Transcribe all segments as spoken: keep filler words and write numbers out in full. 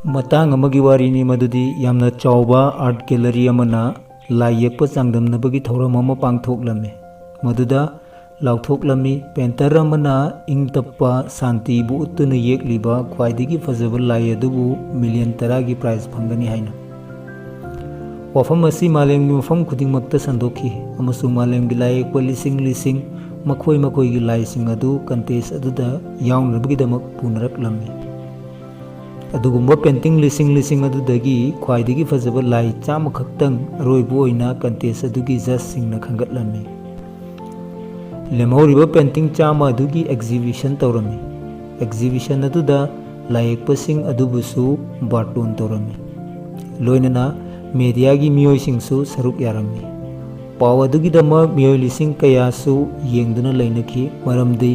ꯃꯇꯥꯡ ꯑꯃꯒꯤ ꯋꯥꯔꯤꯅꯤ ꯃꯗꯨꯗꯤ ꯌꯥꯝꯅ ꯆꯥꯎꯕ art gallery ꯑꯃꯅ ꯂꯥꯏ ꯌꯦꯛꯄ ꯆꯥꯡꯗꯝꯅꯕꯒꯤ ꯊꯧꯔꯝ ꯑꯃ ꯄꯥꯡꯊꯣꯛꯂꯝꯃꯤ꯫ ꯃꯗꯨꯗ ꯂꯥꯎꯊꯣꯛꯂꯝꯃꯤ, painter ꯑꯃꯅ ꯏꯪ ꯇꯞꯄ ꯁꯥꯟꯇꯤꯕꯨ ꯎꯠꯇꯨꯅ ꯌꯦꯛꯂꯤꯕ ꯈ꯭ꯋꯥꯏꯗꯒꯤ ꯐꯖꯕ ꯂꯥꯏ ꯑꯗꯨꯕꯨ ꯃꯤꯂꯤꯌꯟ ꯇꯔꯥꯒꯤ prize ꯐꯪꯒꯅꯤ ꯍꯥꯏꯅ꯫ ꯋꯥꯐꯝ ꯑꯁꯤ ꯃꯥꯂꯦꯝꯒꯤ ꯃꯐꯝ ꯈꯨꯗꯤꯡꯃꯛꯇ ꯁꯟꯗꯣꯛꯈꯤ, ꯑꯃꯁꯨꯡ ꯃꯥꯂꯦꯝꯒꯤ ꯂꯥꯏ ꯌꯦꯛꯄ ꯂꯤꯁꯤꯡ ꯂꯤꯁꯤꯡ ꯃꯈꯣꯏ ꯃꯈꯣꯏꯒꯤ ꯂꯥꯏꯁꯤꯡ ꯑꯗꯨ contest ꯑꯗꯨꯗ ꯌꯥꯎꯅꯕꯒꯤꯗꯃꯛ ꯄꯨꯅꯔꯛꯂꯝꯃꯤ꯫ ꯑꯗꯨꯒꯨꯝꯕ painting ꯂꯤꯁꯤꯡ ꯂꯤꯁꯤꯡ ꯑꯗꯨꯗꯒꯤ ꯈ꯭ꯋꯥꯏꯗꯒꯤ ꯐꯖꯕ ꯂꯥꯏ ꯆꯥꯝꯃ ꯈꯛꯇꯪ ꯑꯔꯣꯏꯕ ꯑꯣꯏꯅ contest ꯑꯗꯨꯒꯤ judgeꯁꯤꯡꯅ ꯈꯟꯒꯠꯂꯝꯃꯤ꯫ ꯂꯦꯝꯍꯧꯔꯤꯕ painting ꯆꯥꯝꯃ ꯑꯗꯨꯒꯤ exhibition ꯇꯧꯔꯝꯃꯤ꯫ Exhibition ꯑꯗꯨꯗ ꯂꯥꯏꯌꯦꯛꯄꯁꯤꯡ ꯑꯗꯨꯕꯨꯁꯨ ꯕꯥꯔꯇꯣꯟ ꯇꯧꯔꯝꯃꯤ꯫ ꯂꯣꯏꯅꯅ mediaꯒꯤ ꯃꯤꯑꯣꯏꯁꯤꯡꯁꯨ ꯁꯔꯨꯛ ꯌꯥꯔꯝꯃꯤ꯫ ꯄꯥꯎ ꯑꯗꯨꯒꯤꯗꯃꯛ ꯃꯤꯑꯣꯏ ꯂꯤꯁꯤꯡ ꯀꯌꯥꯁꯨ ꯌꯦꯡꯗꯨꯅ ꯂꯩꯅꯈꯤ, ꯃꯔꯝꯗꯤ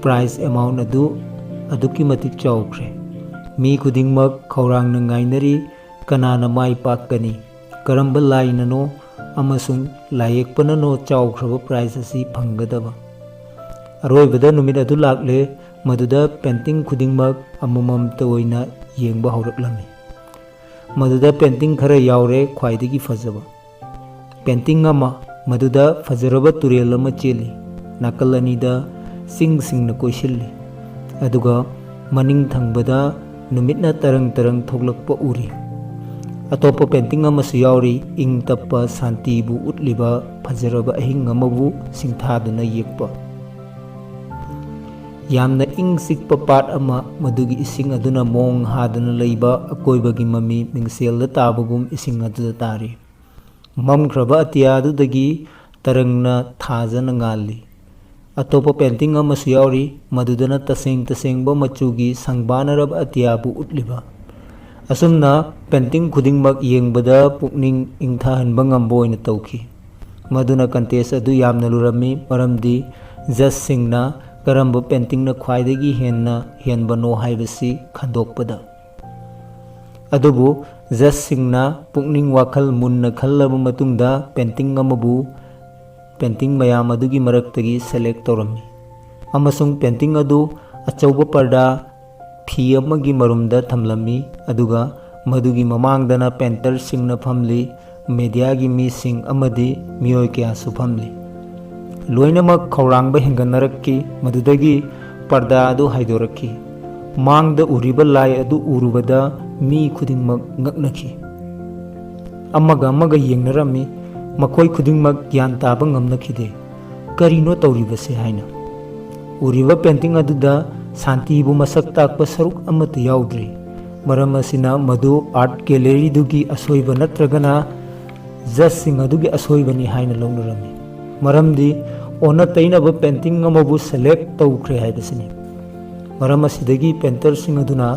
prize amount ꯑꯗꯨ ꯑꯗꯨꯛꯀꯤ ꯃꯇꯤꯛ ꯆꯥꯎꯈ꯭ꯔꯦ꯫ ꯃꯤ ꯈꯨꯗꯤꯡꯃꯛ ꯈꯧꯔꯥꯡꯅ ꯉꯥꯏꯅꯔꯤ, ꯀꯅꯥꯅ ꯃꯥꯏ ꯄꯥꯛꯀꯅꯤ, ꯀꯔꯝꯕ ꯂꯥꯏꯅꯅꯣ ꯑꯃꯁꯨꯡ ꯂꯥꯏꯌꯦꯛꯄꯅꯅꯣ ꯆꯥꯎꯈ꯭ꯔꯕ prize ꯑꯁꯤ ꯐꯪꯒꯗꯕ꯫ ꯑꯔꯣꯏꯕꯗ ꯅꯨꯃꯤꯠ ꯑꯗꯨ ꯂꯥꯛꯂꯦ, ꯃꯗꯨꯗ painting ꯈꯨꯗꯤꯡꯃꯛ ꯑꯃꯃꯝꯇ ꯑꯣꯏꯅ ꯌꯦꯡꯕ ꯍꯧꯔꯛꯂꯝꯃꯤ꯫ ꯃꯗꯨꯗ painting ꯈꯔ ꯌꯥꯎꯔꯦ, ꯈ꯭ꯋꯥꯏꯗꯒꯤ ꯐꯖꯕ꯫ Painting ꯑꯃ, ꯃꯗꯨꯗ ꯐꯖꯔꯕ ꯇꯨꯔꯦꯜ ꯑꯃ ꯆꯦꯜꯂꯤ, ꯅꯥꯀꯜ ꯑꯅꯤꯗ ꯆꯤꯡꯁꯤꯡꯅ ꯀꯣꯏꯁꯤꯜꯂꯤ, ꯑꯗꯨꯒ ꯃꯅꯤꯡ ꯊꯪꯕꯗ ꯅꯨꯃꯤꯠꯅ ꯇꯔꯪ ꯇꯔꯪ ꯊꯣꯛꯂꯛꯄ ꯎꯔꯤ꯫ ꯑꯇꯣꯞꯄ painting ꯑꯃꯁꯨ ꯌꯥꯎꯔꯤ, ꯏꯪ ꯇꯞꯄ ꯁꯥꯟꯇꯤꯕꯨ ꯎꯠꯂꯤꯕ ꯐꯖꯔꯕ ꯑꯍꯤꯡ ꯑꯃꯕꯨ ꯁꯤꯡꯊꯥꯗꯨꯅ ꯌꯦꯛꯄ꯫ ꯌꯥꯝꯅ ꯏꯪ ꯆꯤꯛꯄ ꯄꯥꯠ ꯑꯃ, ꯃꯗꯨꯒꯤ ꯏꯁꯤꯡ ꯑꯗꯨꯅ ꯃꯣꯡ ꯍꯥꯗꯨꯅ ꯂꯩꯕ ꯑꯀꯣꯏꯕꯒꯤ ꯃꯃꯤ ꯃꯤꯡꯁꯦꯜꯗ ꯇꯥꯕꯒꯨꯝ ꯏꯁꯤꯡ ꯑꯗꯨꯗ ꯇꯥꯔꯤ꯫ ꯃꯝꯈ꯭ꯔꯕ ꯑꯇꯤꯌꯥ ꯑꯗꯨꯗꯒꯤ ꯇꯔꯪꯅ ꯊꯥꯖꯅ ꯉꯥꯜꯂꯤ꯫ ꯑꯇꯣꯞꯄ painting ꯑꯃꯁꯨ ꯌꯥꯎꯔꯤ, ꯃꯗꯨꯗꯅ ꯇꯁꯦꯡ ꯇꯁꯦꯡꯕ ꯃꯆꯨꯒꯤ ꯁꯪꯕꯥꯅꯔꯕ ꯑꯇꯤꯌꯥꯕꯨ ꯎꯠꯂꯤꯕ꯫ ꯑꯁꯨꯝꯅ painting ꯈꯨꯗꯤꯡꯃꯛ ꯌꯦꯡꯕꯗ ꯄꯨꯛꯅꯤꯡ ꯏꯪꯊꯍꯟꯕ ꯉꯝꯕ ꯑꯣꯏꯅ ꯇꯧꯈꯤ꯫ ꯃꯗꯨꯅ contest ꯑꯗꯨ ꯌꯥꯝꯅ ꯂꯨꯔꯝꯃꯤ, ꯃꯔꯝꯗꯤ judgeꯁꯤꯡꯅ ꯀꯔꯝꯕ paintingꯅ ꯈ꯭ꯋꯥꯏꯗꯒꯤ ꯍꯦꯟꯅ ꯍꯦꯟꯕꯅꯣ ꯍꯥꯏꯕꯁꯤ ꯈꯟꯗꯣꯛꯄꯗ꯫ ꯑꯗꯨꯕꯨ judgeꯁꯤꯡꯅ ꯄꯨꯛꯅꯤꯡ ꯋꯥꯈꯜ ꯃꯨꯟꯅ ꯈꯜꯂꯕ ꯃꯇꯨꯡꯗ painting ꯑꯃꯕꯨ painting ꯃꯌꯥꯝ ꯑꯗꯨꯒꯤ ꯃꯔꯛꯇꯒꯤ select ꯇꯧꯔꯝꯃꯤ, ꯑꯃꯁꯨꯡ painting ꯑꯗꯨ ꯑꯆꯧꯕ ꯄꯔꯗꯥ ꯐꯤ ꯑꯃꯒꯤ ꯃꯔꯨꯝꯗ ꯊꯝꯂꯝꯃꯤ, ꯑꯗꯨꯒ ꯃꯗꯨꯒꯤ ꯃꯃꯥꯡꯗꯅ ꯄꯦꯟꯇꯔꯁꯤꯡꯅ ꯐꯝꯂꯤ, ꯃꯦꯗꯤꯌꯥꯒꯤ ꯃꯤꯁꯤꯡ ꯑꯃꯗꯤ ꯃꯤꯑꯣꯏ ꯀꯌꯥꯁꯨ ꯐꯝꯂꯤ꯫ ꯂꯣꯏꯅꯃꯛ ꯈꯧꯔꯥꯡꯕ ꯍꯦꯟꯒꯠꯅꯔꯛꯈꯤ꯫ ꯃꯗꯨꯗꯒꯤ ꯄꯔꯗꯥ ꯑꯗꯨ ꯍꯥꯏꯗꯣꯔꯛꯈꯤ꯫ ꯃꯥꯡꯗ ꯎꯔꯤꯕ ꯂꯥꯏ ꯑꯗꯨ ꯎꯔꯨꯕꯗ ꯃꯤ ꯈꯨꯗꯤꯡꯃꯛ ꯉꯛꯅꯈꯤ꯫ ꯑꯃꯒ ꯑꯃꯒ ꯌꯦꯡꯅꯔꯝꯃꯤ꯫ ꯃꯈꯣꯏ ꯈꯨꯗꯤꯡꯃꯛ ꯒ꯭ꯌꯥꯟ ꯇꯥꯕ ꯉꯝꯅꯈꯤꯗꯦ꯫ "ꯀꯔꯤꯅꯣ ꯇꯧꯔꯤꯕꯁꯦ?" ꯍꯥꯏꯅ꯫ ꯎꯔꯤꯕ ꯄꯦꯟꯇꯤꯡ ꯑꯗꯨꯗ ꯁꯥꯟꯇꯤꯕꯨ ꯃꯁꯛ ꯇꯥꯛꯄ ꯁꯔꯨꯛ ꯑꯃꯠꯇ ꯌꯥꯎꯗ꯭ꯔꯤ꯫ ꯃꯔꯝ ꯑꯁꯤꯅ ꯃꯗꯨ ꯑꯥꯔꯠ ꯒꯦꯂꯔꯤꯗꯨꯒꯤ ꯑꯁꯣꯏꯕ ꯅꯠꯇ꯭ꯔꯒꯅ ꯖꯖꯁꯤꯡ ꯑꯗꯨꯒꯤ ꯑꯁꯣꯏꯕꯅꯤ ꯍꯥꯏꯅ ꯂꯧꯅꯔꯝꯃꯤ꯫ ꯃꯔꯝꯗꯤ ꯑꯣꯟꯅ ꯇꯩꯅꯕ ꯄꯦꯟꯇꯤꯡ ꯑꯃꯕꯨ ꯁꯦꯂꯦꯛ ꯇꯧꯈ꯭ꯔꯦ ꯍꯥꯏꯕꯁꯤꯅꯤ꯫ ꯃꯔꯝ ꯑꯁꯤꯗꯒꯤ ꯄꯦꯟꯇꯔꯁꯤꯡ ꯑꯗꯨꯅ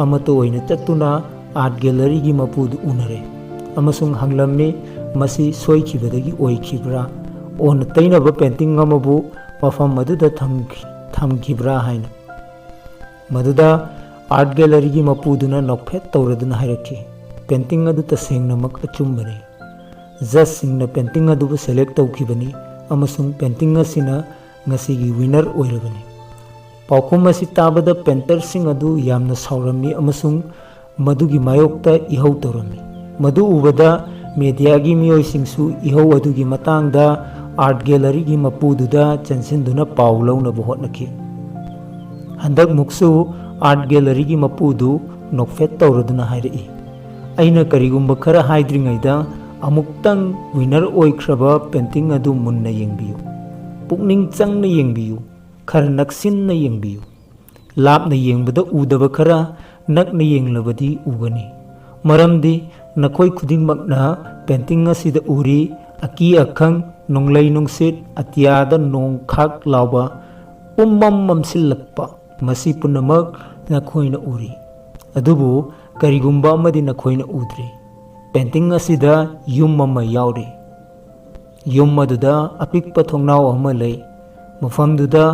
ꯑꯃꯠꯇ ꯑꯣꯏꯅ ꯆꯠꯇꯨꯅ ꯑꯥꯔꯠ ꯒꯦꯂꯔꯤꯒꯤ ꯃꯄꯨꯗꯨ ꯎꯅꯔꯦ ꯑꯃꯁꯨꯡ ꯍꯪꯂꯝꯃꯤ, "ꯃꯁꯤ ꯁꯣꯏꯈꯤꯕꯗꯒꯤ ꯑꯣꯏꯈꯤꯕ꯭ꯔꯥ? ꯑꯣꯟꯅ ꯇꯩꯅꯕ ꯄꯦꯟꯇꯤꯡ ꯑꯃꯕꯨ ꯃꯐꯝ ꯑꯗꯨꯗ ꯊꯝꯈꯤ-, ꯊꯝꯈꯤꯕ꯭ꯔꯥ?" ꯍꯥꯏꯅ꯫ ꯃꯗꯨꯗ ꯑꯥꯔꯠ ꯒꯦꯂꯔꯤꯒꯤ ꯃꯄꯨꯗꯨꯅ ꯅꯣꯛꯐꯦꯠ ꯇꯧꯔꯗꯨꯅ ꯍꯥꯏꯔꯛꯈꯤ, "ꯄꯦꯟꯇꯤꯡ ꯑꯗꯨ ꯇꯁꯦꯡꯅꯃꯛ ꯑꯆꯨꯝꯕꯅꯤ꯫ ꯖꯖꯁꯤꯡꯅ ꯄꯦꯟꯇꯤꯡ ꯑꯗꯨꯕꯨ ꯁꯦꯂꯦꯛ ꯇꯧꯈꯤꯕꯅꯤ ꯑꯃꯁꯨꯡ ꯄꯦꯟꯇꯤꯡ ꯑꯁꯤꯅ ꯉꯁꯤꯒꯤ ꯋꯤꯅꯔ ꯑꯣꯏꯔꯕꯅꯤ꯫" ꯄꯥꯎꯈꯨꯝ ꯑꯁꯤ ꯇꯥꯕꯗ ꯄꯦꯟꯇꯔꯁꯤꯡ ꯑꯗꯨ ꯌꯥꯝꯅ ꯁꯥꯎꯔꯝꯃꯤ ꯑꯃꯁꯨꯡ ꯃꯗꯨꯒꯤ ꯃꯥꯌꯣꯛꯇ ꯏꯍꯧ ꯇꯧꯔꯝꯃꯤ꯫ ꯃꯗꯨ ꯎꯕꯗ ꯃꯦꯗꯤꯌꯥꯒꯤ ꯃꯤꯑꯣꯏꯁꯤꯡꯁꯨ ꯏꯍꯧ ꯑꯗꯨꯒꯤ ꯃꯇꯥꯡꯗ ꯑꯥꯔꯠ ꯒꯦꯂꯔꯤꯒꯤ ꯃꯄꯨꯗꯨꯗ ꯆꯦꯟꯁꯤꯟꯗꯨꯅ ꯄꯥꯎ ꯂꯧꯅꯕ ꯍꯣꯠꯅꯈꯤ꯫ ꯍꯟꯗꯛꯃꯨꯛꯁꯨ ꯑꯥꯔꯠ ꯒꯦꯂꯔꯤꯒꯤ ꯃꯄꯨꯗꯨ ꯅꯣꯛꯐꯦꯠ ꯇꯧꯔꯗꯨꯅ ꯍꯥꯏꯔꯛꯏ, "ꯑꯩꯅ ꯀꯔꯤꯒꯨꯝꯕ ꯈꯔ ꯍꯥꯏꯗ꯭ꯔꯤꯉꯩꯗ ꯑꯃꯨꯛꯇꯪ ꯋꯤꯅꯔ ꯑꯣꯏꯈ꯭ꯔꯕ ꯄꯦꯟꯇꯤꯡ ꯑꯗꯨ ꯃꯨꯟꯅ ꯌꯦꯡꯕꯤꯌꯨ꯫ ꯄꯨꯛꯅꯤꯡ ꯆꯪꯅ ꯌꯦꯡꯕꯤꯌꯨ꯫ ꯈꯔ ꯅꯛꯁꯤꯟꯅ ꯌꯦꯡꯕꯤꯌꯨ꯫ ꯂꯥꯞꯅ ꯌꯦꯡꯕꯗ ꯎꯗꯕ ꯈꯔ ꯅꯛꯅ ꯌꯦꯡꯂꯕꯗꯤ ꯎꯒꯅꯤ꯫ ꯃꯔꯝꯗꯤ ꯅꯈꯣꯏ ꯈꯨꯗꯤꯡꯃꯛꯅ ꯄꯦꯟꯇꯤꯡ ꯑꯁꯤꯗ ꯎꯔꯤ, ꯑꯀꯤ ꯑꯈꯪ, ꯅꯣꯡꯂꯩ ꯅꯨꯡꯁꯤꯠ, ꯑꯇꯤꯌꯥꯗ ꯅꯣꯡ ꯈꯥꯛ ꯂꯥꯎꯕ, ꯄꯨꯝꯃꯝ ꯃꯝꯁꯤꯜꯂꯛꯄ, ꯃꯁꯤ ꯄꯨꯝꯅꯃꯛ ꯅꯈꯣꯏꯅ ꯎꯔꯤ꯫ ꯑꯗꯨꯕꯨ ꯀꯔꯤꯒꯨꯝꯕ ꯑꯃꯗꯤ ꯅꯈꯣꯏꯅ ꯎꯗ꯭ꯔꯤ꯫ ꯄꯦꯟꯇꯤꯡ ꯑꯁꯤꯗ ꯌꯨꯝ ꯑꯃ ꯌꯥꯎꯔꯤ꯫ ꯌꯨꯝ ꯑꯗꯨꯗ ꯑꯄꯤꯛꯄ ꯊꯣꯡꯅꯥꯎ ꯑꯃ ꯂꯩ꯫ ꯃꯐꯝꯗꯨꯗ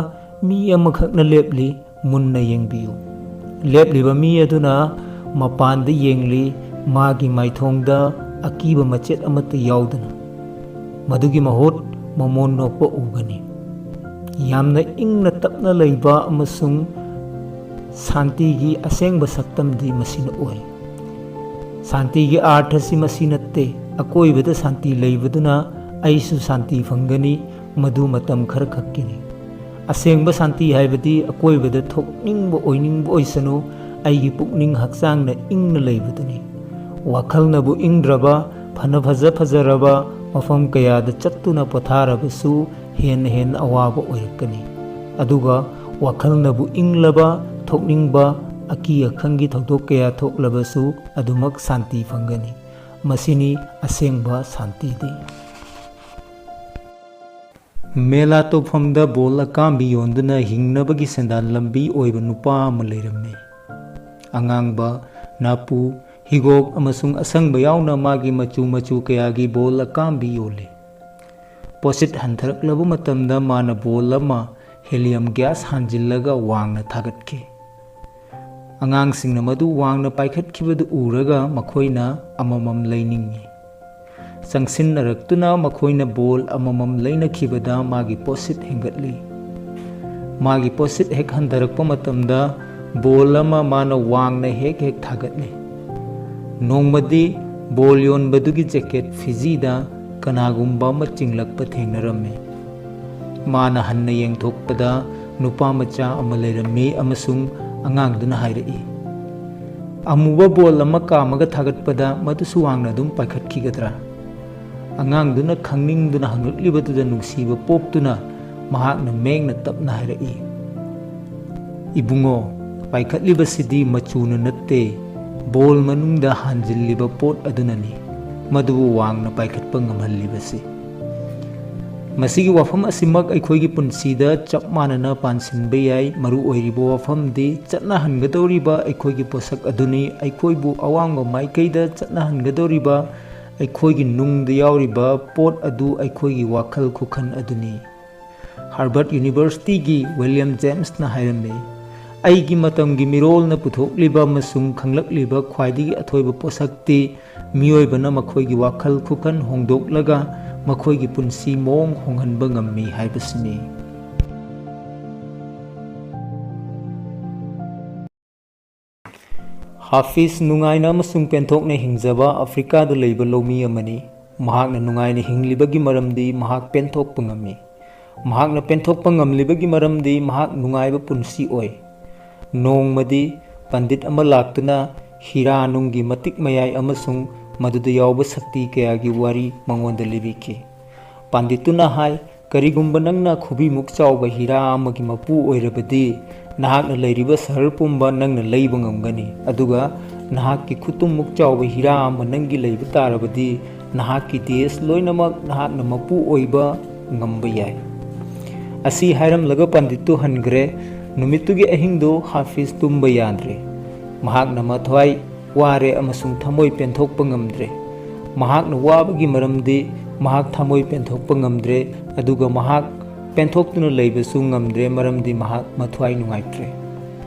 ꯃꯤ ꯑꯃꯈꯛꯅ ꯂꯦꯞꯂꯤ꯫ ꯃꯨꯟꯅ ꯌꯦꯡꯕꯤꯌꯨ꯫ ꯂꯦꯞꯂꯤꯕ ꯃꯤ ꯑꯗꯨꯅ ꯃꯄꯥꯟꯗ ꯌꯦꯡꯂꯤ, ꯃꯥꯒꯤ ꯃꯥꯏꯊꯣꯡꯗ ꯑꯀꯤꯕ ꯃꯆꯦꯠ ꯑꯃꯠꯇ ꯌꯥꯎꯗꯅ꯫ ꯃꯗꯨꯒꯤ ꯃꯍꯨꯠ ꯃꯃꯣꯟ ꯅꯣꯛꯄ ꯎꯒꯅꯤ꯫ ꯌꯥꯝꯅ ꯏꯪꯅ ꯇꯞꯅ ꯂꯩꯕ ꯑꯃꯁꯨꯡ ꯁꯥꯟꯇꯤꯒꯤ ꯑꯁꯦꯡꯕ ꯁꯛꯇꯝꯗꯤ ꯃꯁꯤꯅ ꯑꯣꯏ꯫ ꯁꯥꯟꯇꯤꯒꯤ ꯑꯥꯔꯊꯁꯤ ꯃꯁꯤ ꯅꯠꯇꯦ, ꯑꯀꯣꯏꯕꯗ ꯁꯥꯟꯇꯤ ꯂꯩꯕꯗꯨꯅ ꯑꯩꯁꯨ ꯁꯥꯟꯇꯤ ꯐꯪꯒꯅꯤ, ꯃꯗꯨ ꯃꯇꯝ ꯈꯔ ꯈꯛꯀꯤꯅꯤ꯫ ꯑꯁꯦꯡꯕ ꯁꯥꯟꯇꯤ ꯍꯥꯏꯕꯗꯤ ꯑꯀꯣꯏꯕꯗ ꯊꯣꯛꯅꯤꯡꯕ ꯑꯣꯏꯅꯤꯡꯕ ꯑꯣꯏꯁꯅꯨ, ꯑꯩꯒꯤ ꯄꯨꯛꯅꯤꯡ ꯍꯛꯆꯥꯡꯅ ꯏꯪꯅ ꯂꯩꯕꯗꯨꯅꯤ꯫ ꯋꯥꯈꯜꯅꯕꯨ ꯏꯪꯗ꯭ꯔꯕ, ꯐꯅ ꯐꯖ ꯐꯖꯔꯕ ꯃꯐꯝ ꯀꯌꯥꯗ ꯆꯠꯇꯨꯅ ꯄꯣꯊꯥꯔꯕꯁꯨ ꯍꯦꯟꯅ ꯍꯦꯟꯅ ꯑꯋꯥꯕ ꯑꯣꯏꯔꯛꯀꯅꯤ꯫ ꯑꯗꯨꯒ ꯋꯥꯈꯜꯅꯕꯨ ꯏꯪꯂꯕ, ꯊꯣꯛꯅꯤꯡꯕ, ꯑꯀꯤ ꯑꯈꯪꯒꯤ ꯊꯧꯗꯣꯛ ꯀꯌꯥ ꯊꯣꯛꯂꯕꯁꯨ ꯑꯗꯨꯃꯛ ꯁꯥꯟꯇꯤ ꯐꯪꯒꯅꯤ꯫ ꯃꯁꯤꯅꯤ ꯑꯁꯦꯡꯕ ꯁꯥꯟꯇꯤꯗꯤ꯫ ꯃꯦꯂꯥ ꯇꯧꯐꯝꯗ ꯕꯣꯜ ꯑꯀꯥꯝꯕꯤ ꯌꯣꯟꯗꯨꯅ ꯍꯤꯡꯅꯕꯒꯤ ꯁꯦꯟꯗꯥꯟ ꯂꯝꯕꯤ ꯑꯣꯏꯕ ꯅꯨꯄꯥ ꯑꯃ ꯂꯩꯔꯝꯃꯤ꯫ ꯑꯉꯥꯡꯕ, ꯅꯥꯄꯨ, ꯍꯤꯒꯣꯛ ꯑꯃꯁꯨꯡ ꯑꯁꯪꯕ ꯌꯥꯎꯅ ꯃꯥꯒꯤ ꯃꯆꯨ ꯃꯆꯨ ꯀꯌꯥꯒꯤ ꯕꯣꯜ ꯑꯀꯥꯝꯕꯤ ꯌꯣꯜꯂꯤ꯫ ꯄꯣꯠꯁꯤꯠ ꯍꯟꯊꯔꯛꯂꯕ ꯃꯇꯝꯗ ꯃꯥꯅ ꯕꯣꯜ ꯑꯃ ꯍꯦꯂꯤꯌꯝ ꯒ꯭ꯌꯥꯁ ꯍꯥꯟꯖꯤꯜꯂꯒ ꯋꯥꯡꯅ ꯊꯥꯒꯠꯈꯤ꯫ ꯑꯉꯥꯡꯁꯤꯡꯅ ꯃꯗꯨ ꯋꯥꯡꯅ ꯄꯥꯏꯈꯠꯈꯤꯕꯗꯨ ꯎꯔꯒ ꯃꯈꯣꯏꯅ ꯑꯃꯃꯝ ꯂꯩꯅꯤꯡꯏ꯫ ꯆꯪꯁꯤꯟꯅꯔꯛꯇꯨꯅ ꯃꯈꯣꯏꯅ ꯕꯣꯜ ꯑꯃꯃꯝ ꯂꯩꯅꯈꯤꯕꯗ ꯃꯥꯒꯤ ꯄꯣꯠꯁꯤꯠ ꯍꯦꯟꯒꯠꯂꯤ꯫ ꯃꯥꯒꯤ ꯄꯣꯠꯁꯤꯠ ꯍꯦꯛ ꯍꯟꯊꯔꯛꯄ ꯃꯇꯝꯗ ꯕꯣꯜ ꯑꯃ ꯃꯥꯅ ꯋꯥꯡꯅ ꯍꯦꯛ ꯍꯦꯛ ꯊꯥꯒꯠꯂꯤ꯫ ꯅꯣꯡꯃꯗꯤ ꯕꯣꯜ ꯌꯣꯟꯕꯗꯨꯒꯤ ꯖꯦꯀꯦꯠ ꯐꯤꯖꯤꯗ ꯀꯅꯥꯒꯨꯝꯕ ꯑꯃ ꯆꯤꯡꯂꯛꯄ ꯊꯦꯡꯅꯔꯝꯃꯤ꯫ ꯃꯥꯅ ꯍꯟꯅ ꯌꯦꯡꯊꯣꯛꯄꯗ ꯅꯨꯄꯥ ꯃꯆꯥ ꯑꯃ ꯂꯩꯔꯝꯃꯤ ꯑꯃꯁꯨꯡ ꯑꯉꯥꯡꯗꯨꯅ ꯍꯥꯏꯔꯛꯏ, "ꯑꯃꯨꯕ ꯕꯣꯜ ꯑꯃ ꯀꯥꯝꯃꯒ ꯊꯥꯒꯠꯄꯗ ꯃꯗꯨꯁꯨ ꯋꯥꯡꯅ ꯑꯗꯨꯝ ꯄꯥꯏꯈꯠꯈꯤꯒꯗ꯭ꯔꯥ?" ꯑꯉꯥꯡꯗꯨꯅ ꯈꯪꯅꯤꯡꯗꯨꯅ ꯍꯪꯂꯛꯂꯤꯕꯗꯨꯗ ꯅꯨꯡꯁꯤꯕ ꯄꯣꯛꯇꯨꯅ ꯃꯍꯥꯛꯅ ꯃꯦꯡꯅ ꯇꯞꯅ ꯍꯥꯏꯔꯛꯏ, "ꯏꯕꯨꯡꯉꯣ, ꯄꯥꯏꯈꯠꯂꯤꯕꯁꯤꯗꯤ ꯃꯆꯨꯅ ꯅꯠꯇꯦ, ꯕꯣꯜ ꯃꯅꯨꯡꯗ ꯍꯥꯟꯖꯤꯜꯂꯤꯕ ꯄꯣꯠ ꯑꯗꯨꯅꯅꯤ, ꯃꯗꯨꯕꯨ ꯋꯥꯡꯅ ꯄꯥꯏꯈꯠꯄ ꯉꯝꯍꯜꯂꯤꯕꯁꯤ꯫" ꯃꯁꯤꯒꯤ ꯋꯥꯐꯝ ꯑꯁꯤꯃꯛ ꯑꯩꯈꯣꯏꯒꯤ ꯄꯨꯟꯁꯤꯗ ꯆꯞ ꯃꯥꯟꯅꯅ ꯄꯥꯟꯁꯤꯟꯕ ꯌꯥꯏ꯫ ꯃꯔꯨ ꯑꯣꯏꯔꯤꯕ ꯋꯥꯐꯝꯗꯤ ꯆꯠꯅꯍꯟꯒꯗꯧꯔꯤꯕ ꯑꯩꯈꯣꯏꯒꯤ ꯄꯣꯠꯁꯛ ꯑꯗꯨꯅꯤ꯫ ꯑꯩꯈꯣꯏꯕꯨ ꯑꯋꯥꯡꯕ ꯃꯥꯏꯀꯩꯗ ꯆꯠꯅꯍꯟꯒꯗꯧꯔꯤꯕ ꯑꯩꯈꯣꯏꯒꯤ ꯅꯨꯡꯗ ꯌꯥꯎꯔꯤꯕ ꯄꯣꯠ ꯑꯗꯨ ꯑꯩꯈꯣꯏꯒꯤ ꯋꯥꯈꯜ ꯈꯨꯈꯟ ꯑꯗꯨꯅꯤ꯫ ꯍꯥꯔꯕꯔꯠ ꯌꯨꯅꯤꯚꯔꯁꯤꯇꯤꯒꯤ ꯋꯤꯂꯤꯌꯝ ꯖꯦꯝꯁꯅ ꯍꯥꯏꯔꯝꯃꯤ, "ꯑꯩꯒꯤ ꯃꯇꯝꯒꯤ ꯃꯤꯔꯣꯜꯅ ꯄꯨꯊꯣꯛꯂꯤꯕ ꯑꯃꯁꯨꯡ ꯈꯪꯂꯛꯂꯤꯕ ꯈ꯭ꯋꯥꯏꯗꯒꯤ ꯑꯊꯣꯏꯕ ꯄꯣꯠꯁꯛꯇꯤ ꯃꯤꯑꯣꯏꯕꯅ ꯃꯈꯣꯏꯒꯤ ꯋꯥꯈꯜ ꯈꯨꯈꯟ ꯍꯣꯡꯗꯣꯛꯂꯒ ꯃꯈꯣꯏꯒꯤ ꯄꯨꯟꯁꯤ ꯃꯑꯣꯡ ꯍꯣꯡꯍꯟꯕ ꯉꯝꯃꯤ ꯍꯥꯏꯕꯁꯤꯅꯤ꯫" ꯍꯥꯐꯤꯖ ꯅꯨꯡꯉꯥꯏꯅ ꯑꯃꯁꯨꯡ ꯄꯦꯟꯊꯣꯛꯅ ꯍꯤꯡꯖꯕ ꯑꯐ꯭ꯔꯤꯀꯥꯗ ꯂꯩꯕ ꯂꯧꯃꯤ ꯑꯃꯅꯤ꯫ ꯃꯍꯥꯛꯅ ꯅꯨꯡꯉꯥꯏꯅ ꯍꯤꯡꯂꯤꯕꯒꯤ ꯃꯔꯝꯗꯤ ꯃꯍꯥꯛ ꯄꯦꯟꯊꯣꯛꯄ ꯉꯝꯃꯤ꯫ ꯃꯍꯥꯛꯅ ꯄꯦꯟꯊꯣꯛꯄ ꯉꯝꯂꯤꯕꯒꯤ ꯃꯔꯝꯗꯤ ꯃꯍꯥꯛ ꯅꯨꯡꯉꯥꯏꯕ ꯄꯨꯟꯁꯤ ꯑꯣꯏ꯫ ꯅꯣꯡꯃꯗꯤ ꯄꯟꯗꯤꯠ ꯑꯃ ꯂꯥꯛꯇꯨꯅ ꯍꯤꯔꯥ ꯅꯨꯡꯒꯤ ꯃꯇꯤꯛ ꯃꯌꯥꯏ ꯑꯃꯁꯨꯡ ꯃꯗꯨꯗ ꯌꯥꯎꯕ ꯁꯛꯇꯤ ꯀꯌꯥꯒꯤ ꯋꯥꯔꯤ ꯃꯉꯣꯟꯗ ꯂꯤꯕꯤꯈꯤ꯫ ꯄꯟꯗꯤꯠꯇꯨꯅ ꯍꯥꯏ, "ꯀꯔꯤꯒꯨꯝꯕ ꯅꯪꯅ ꯈꯨꯕꯤꯃꯨꯛ ꯆꯥꯎꯕ ꯍꯤꯔꯥ ꯑꯃꯒꯤ ꯃꯄꯨ ꯑꯣꯏꯔꯕꯗꯤ, ꯅꯍꯥꯛꯅ ꯂꯩꯔꯤꯕ ꯁꯍꯔ ꯄꯨꯝꯕ ꯅꯪꯅ ꯂꯩꯕ ꯉꯝꯒꯅꯤ, ꯑꯗꯨꯒ ꯅꯍꯥꯛꯀꯤ ꯈꯨꯇꯨꯝꯃꯨꯛ ꯆꯥꯎꯕ ꯍꯤꯔꯥ ꯑꯃ ꯅꯪꯒꯤ ꯂꯩꯕ ꯇꯥꯔꯕꯗꯤ, ꯅꯍꯥꯛꯀꯤ ꯗꯦꯁ ꯂꯣꯏꯅꯃꯛ ꯅꯍꯥꯛꯅ ꯃꯄꯨ ꯑꯣꯏꯕ ꯉꯝꯕ ꯌꯥꯏ꯫" ꯑꯁꯤ ꯍꯥꯏꯔꯝꯂꯒ ꯄꯟꯗꯤꯠꯇꯨ ꯍꯟꯈ꯭ꯔꯦ꯫ ꯅꯨꯃꯤꯠꯇꯨꯒꯤ ꯑꯍꯤꯡꯗꯨ ꯍꯥꯐꯤꯖ ꯇꯨꯝꯕ ꯌꯥꯗ꯭ꯔꯦ꯫ ꯃꯍꯥꯛꯅ ꯃꯊ꯭ꯋꯥꯏ ꯋꯥꯔꯦ ꯑꯃꯁꯨꯡ ꯊꯃꯣꯏ ꯄꯦꯟꯊꯣꯛꯄ ꯉꯝꯗ꯭ꯔꯦ꯫ ꯃꯍꯥꯛꯅ ꯋꯥꯕꯒꯤ ꯃꯔꯝꯗꯤ ꯃꯍꯥꯛ ꯊꯃꯣꯏ ꯄꯦꯟꯊꯣꯛꯄ ꯉꯝꯗ꯭ꯔꯦ, ꯑꯗꯨꯒ ꯃꯍꯥꯛ ꯄꯦꯟꯊꯣꯛꯇꯨꯅ ꯂꯩꯕꯁꯨ ꯉꯝꯗ꯭ꯔꯦ, ꯃꯔꯝꯗꯤ ꯃꯍꯥꯛ ꯃꯊ꯭ꯋꯥꯏ ꯅꯨꯡꯉꯥꯏꯇ꯭ꯔꯦ꯫